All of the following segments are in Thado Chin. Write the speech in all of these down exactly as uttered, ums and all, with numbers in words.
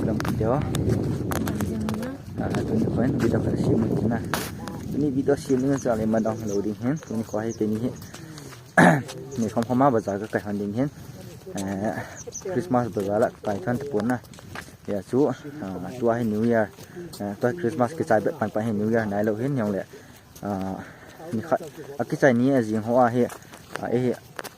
Lam kiti ho. Ah, tuni kho hin video khat sem u hite na. Tuni video sem ding chu le ma dong lo ding hin. Tuni kho hi keini hi. Ni khom khom a bazar kakai hon ding hin. Eh, Christmas bazar la kai thon tapon na. Hijeh chun, ah, tua hi New Year. Eh, tua Christmas kichai bep pan pan hi New Year nai lou hin jong le. Ah, nikhat, akichai ni ajing ho ahi, ah, eihi,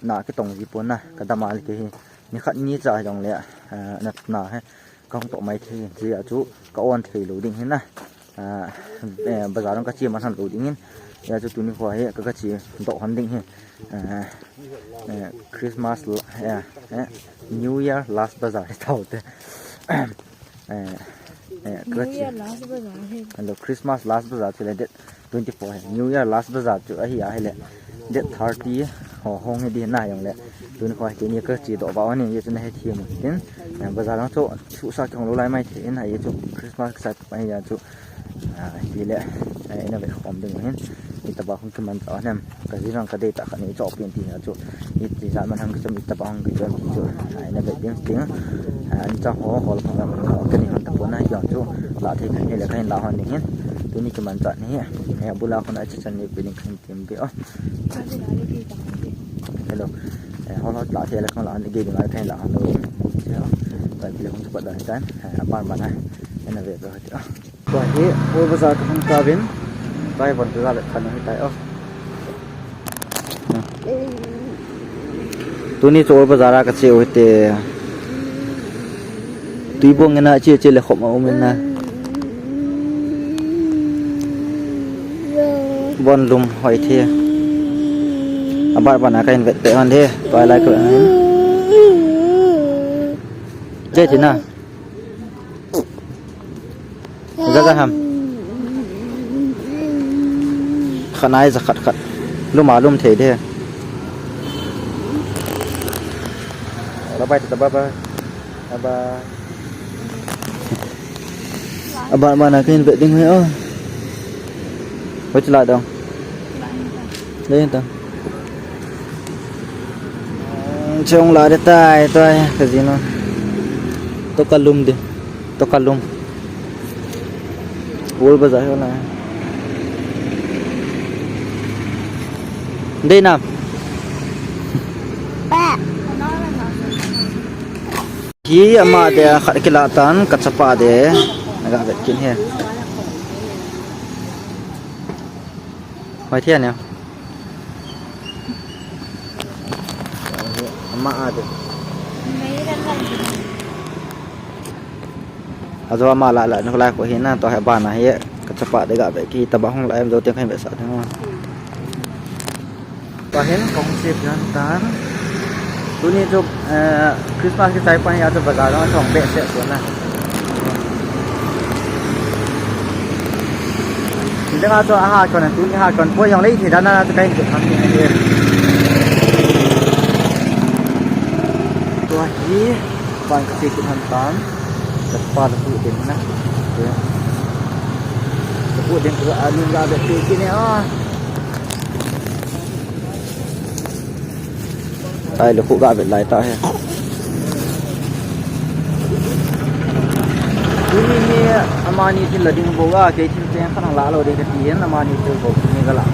na kitong ji pon na, kadam a le kei hi. Nikhat ni cha jong le, ah, na, na hi, kahung toh mai thei, hijeh chun, ka on thei lou ding hin na. Ah, eh, bazar jong kache man hon lou ding hin. Hijeh chun tuni kho hi, ka, kache doh hon ding hin. Ah, eh, Christmas, eh, eh, New Year last bazar, tao te. Eh, eh, New Year last bazar hi. Hello, Christmas last bazar chu le date twenty-four hi. New Year last bazar chu ahi a hile. Date thirty ho hung hi ding na jong le. Tuni kho hi keini kache doh ba ani ye chu nahe thei mo tin. Eh, bazar lang chu susa kihong lou lai mai thei in ahi chu Christmas sa pa hi a chu. Ah, hile, eh, ina ve khom ding hin. Itobang hung kimanchah nem. Ka jin jong ka dei tah khat nei choh peh in ti a chu. Iti jat man ham kichom itobang hung kichom ti chu. Ah, ina ve ding ding. Ah, an chang ho, hol ho, ho, kani hon tapon na jong chu. La thei khat ni le kahin la hon ding hin. Tuni kimanchah ni. Eh, bula khun a chi chan ni pe ding kahin tem be o. Hello. Eh, hol ho la thei le kahin la hon ding ding a kahin la hon lo. Ka pile hung chu pat da tan. Eh, aban ban a. Ina ve be o ti o. Tua hi, Old Bazar kahung kauvin, tua hi von kaga vet khan ahitai o. Tuni chu Old Bazar a kache u hite. Tui bong ina che che le khop a um ina. Von lum hoi the. Abar bana kahin vet pe hon the. Tua lai ka hin. Che che na. Jaga ham. Khanai ja khat khat. Lum a lum thei de. Bye bye, tata, bye bye. Bye bye. Aba mana kahin vet ding hoi o. Hoi chila dong. Dei ta. Chong la de tai, tai, ka jin o. To ka lum de. To ka lum. Old Bazar ho na. Dei na. Hi ama de khat kila tan, ka chapa de. Naga vet kin he. Hoi thia ne. Ama a de. Ajo ama la la no lai ko hi na to he ba na he ka chapa de ga ve ki ta ba hung la em jo te khai ve sa de. Ba hin kong se pian tan. Tuni chu, eh, Christmas kichai pan ya chu bazar a chong be se so na. Dang a chu aha kon tuni ha kon poi jong lei thei dan a chu kai chu tham ni. Tua hi. Pan ka che kit hon tan. Ka pa la pu ding na. Ka pu ding ka anun la be pe kit ne a. Tai le khu ga be lai ta he. Tuni hi amani thil la ding bou a, kei thil cheng khat la lo ding ka ti hin amani thil bou ni ga la,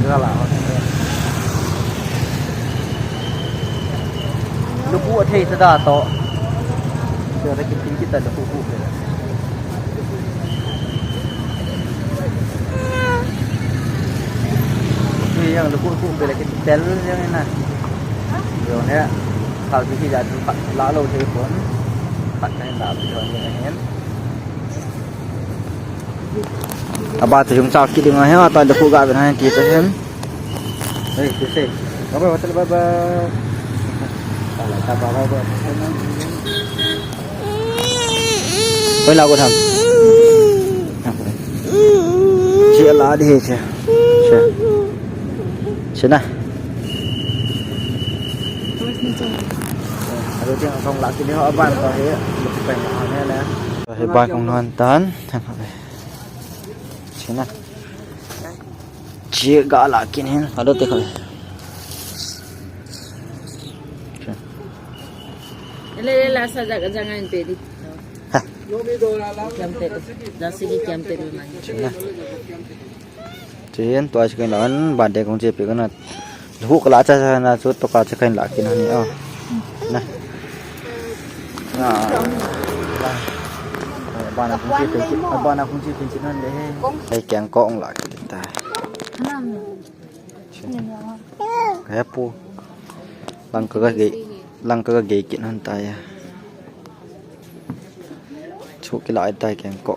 ga la. Lupu a thei ta da to. Sio ta kitin kita lupu pu pe la. Ni yang lupu pu pe la kitel yang na. Yo ne. Kal ki ki ja tu pat la lo thei pon. Pat kai la pi lo ni hen. Aba tu jung chak ki ding a hen ta lupu ga be na ti ta hen. Hey, you say, bye bye, hotel, bye bye. Ala, ta bye bye, bye. Hoy, lagot ham. Che la di he che. Che. Che na. Alo, tiang kong la kini ho aban ko he. Pai na ne na. He ba kong non tan. Che na. Che ga la kin hin. Alo te ko. Che. Ele, ele, la sa ja, ja ngai pe di. Kiam te, da sigi kiam te lu nai. China. Chin, tua sigi na an, ban te kong che pe kana. Hu kala cha cha na chu to ka cha kain la kin ni o. Na. Na. Bana kong che pe, bana kong che pe chin han le he. Ai keng ko ong la kin ta. Kaya pu. Langka ka gei, langka ka gei kin han ta ya. Chu kila ai tai keng ko.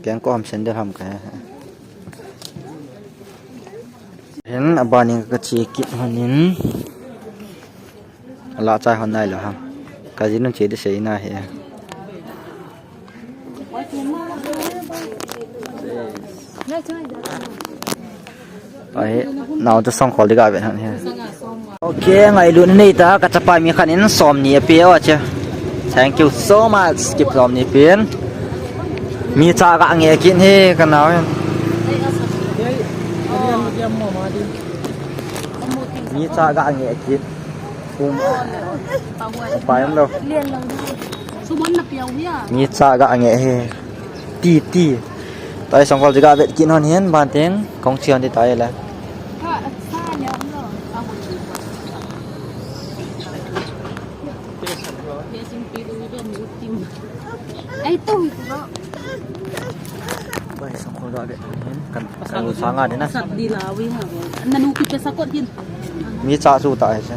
Keng ko ham sendel ham ka he. Hin abani ka che kit hanin. Ala chai hon nai lo ham. Ka jin nun che de sei na he. Ahi, nau chu songkhol di ga ven han he. Okay, ngailut nei ta, ka chapa mi khat in som ni a pe o che. Thank you so much, kip som ni pen. Mi cha ga nge kin he ka nau hin. Mi cha ga nge kin. Um. Pai lo. Mi cha ga nge he. Ti, ti. Tai songkhol ji ga vet kin hon hin ban teng kong chian ti tai la. Ai to. Bai songkhol ga vet hin kan, kan lu sanga de na. Sat di la wi ha. Nanu ki pe sakot hin. Mi cha su ta hai se.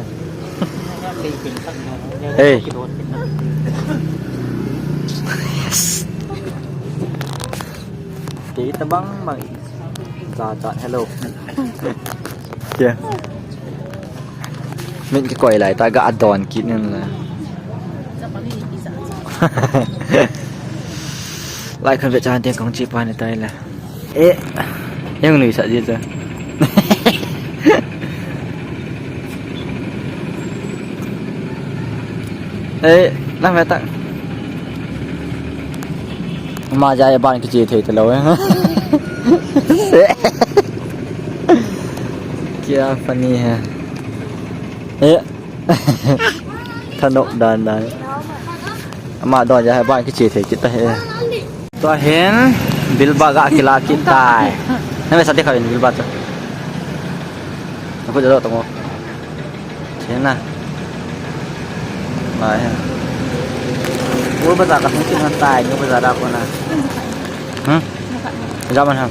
Hey. Kei ta bang bang. Cha cha hello. Kia. Min kikoi lai ta ga adon kit nin la. Lai khan ve chan teng kong chi pa ni tai la. Eh. Yang nui sa ji cha. Eh, lang ve ta. Ma ja ya ban kichi thei ta lo. Kya funny hai. Eh. Thanop dan dan. Ama don ja ban kichi thei kit ta he. Tua hin bilba ga kila kit tai. Na me sa te kha bilba ta. Ko ja to mo. Chena. Bai ha. Ur bazar ka hung kin han tai, New Bazar da ko na. Hmm? Ja man ha.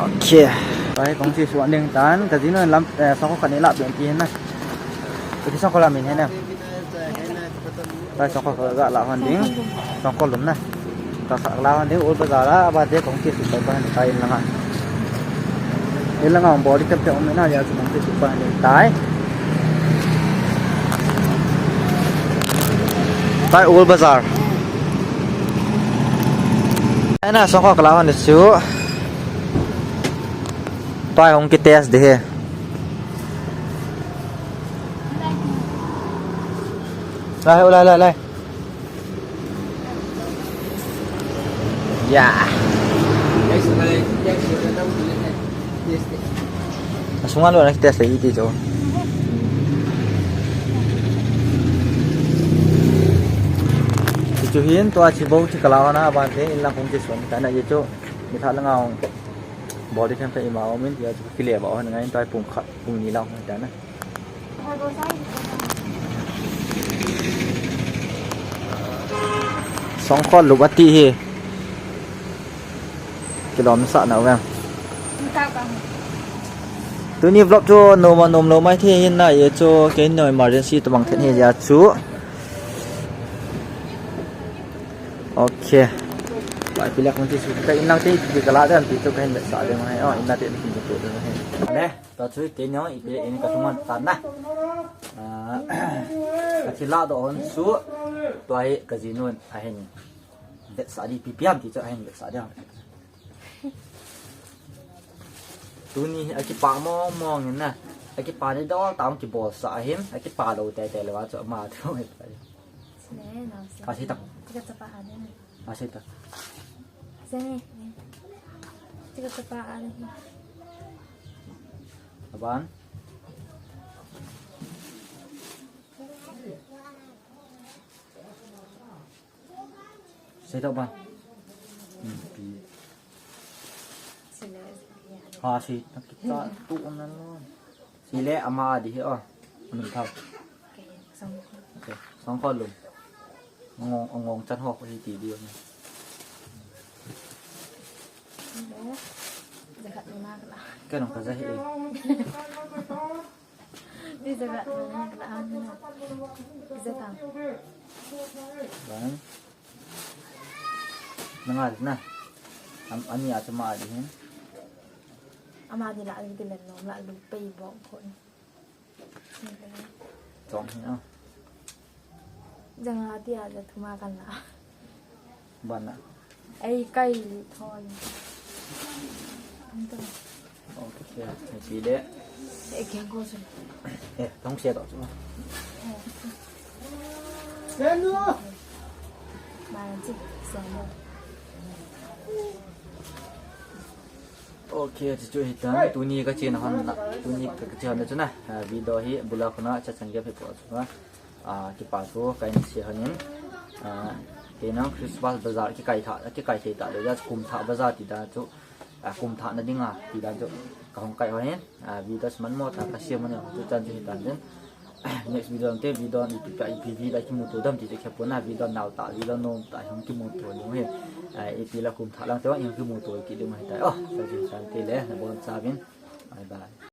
Okay. Bai kong chi suan ding tan, ka jinu lam, eh, songkhol khat ni la ben ti na. Ka ti songkhol la min he na. Tai songkhol ga la hon ding. Songkhol lum na. Ta sa la hon ding, Old Bazar a, ba de kong ti su tai ba ni tai langa. Ni langa body tap tap na ya su kong ti su ba ni tai. Tai Old Bazar. Ai na songkhol la hon su. Tai hong ki test de he. Lai, lai, lai, lai. Ya. Asunga lo na kita sa iti jo. Chuchu hin tua chi bou chi kala na ban te in lang kong chi suan ta na ye chu. Mi tha la ngau. Body kan pe ima o min ya chu kile ba o na ngai ta pung khat pung ni lang ta na. Songkhol lup ati hi. Kilom sa na vem. Tuni vlog chu nom a nom lou mai thei hin na ye chu kei no emergency tabang then hi ya chu. Okay. Bai pilak mun ti su ka in lang te ti kala dan ti chu ka hin sa de mai. Oh, in lang te ni tu de mai. Ne. Tua chu kei neo ipi in ka thum tan na. Ah, ka thi la doh hon chu. Tua hi ka jinun ahin. Vetsah di ipi ipi ham ti chu ahin vetsah di ham. Tuni hi akipa mong mong in na. Akipa ni dol tam kibol sa ahin. Akipa lou tei tei lou a chu ama thu. Sine, no, sine. Ka si tak. Tika chapa ha de na. Ka si tak. Sine. Tika chapa ha de. Aban. Ito ba? Hmm, pi. Sile. Ha, si, nakita tu na lo. Sile ama di hi, oh. Amin thau. Okay, song. Okay, song ko lum. Ngong, ngong chan ho ko hi ti di, oh. Jagat ni na ka la. Ka nong ka ja hi, eh. Di jagat ni na ka la, ah, ni na. Di jagat. Bang. Nanga na. Am, ani a chama di hin. Ama di la, di len nom la, lu pei bok ko. Chong hi a. Janga ti a ja thuma kan la. Ban na. Ei, kai li thoi. Anto. Okay, hai si le. Eh, keng ko sun. Eh, thong sia to chu. Senu. Ma chi, senu. Okay, chu chu hi ta. Tuni ka chen hon na. Tuni ka chen hon na chu na. Ah, video hi bula khuna cha chang ge phe po chu na. Ah, kipa thu ka in sia hon in. Ah, kei nang Christmas bazar kikai tha, kikai thei ta le ja kum tha bazar ti da chu. Ah, kum tha na ding a, ti dan chu ka hong kai ho hin. Ah, video sman mo ta ka sia mo ne, chu chan chu hi tan den. Next video te video ni ti ka ipi vi la kimu to dam ti te khe pona video nau ta, video nom ta hong kimu to ni he. Ah, ipi la kum tha lang te hong kimu to ki ding he ta. Oh, sa ji san te le, na bon sa vin. Bye bye.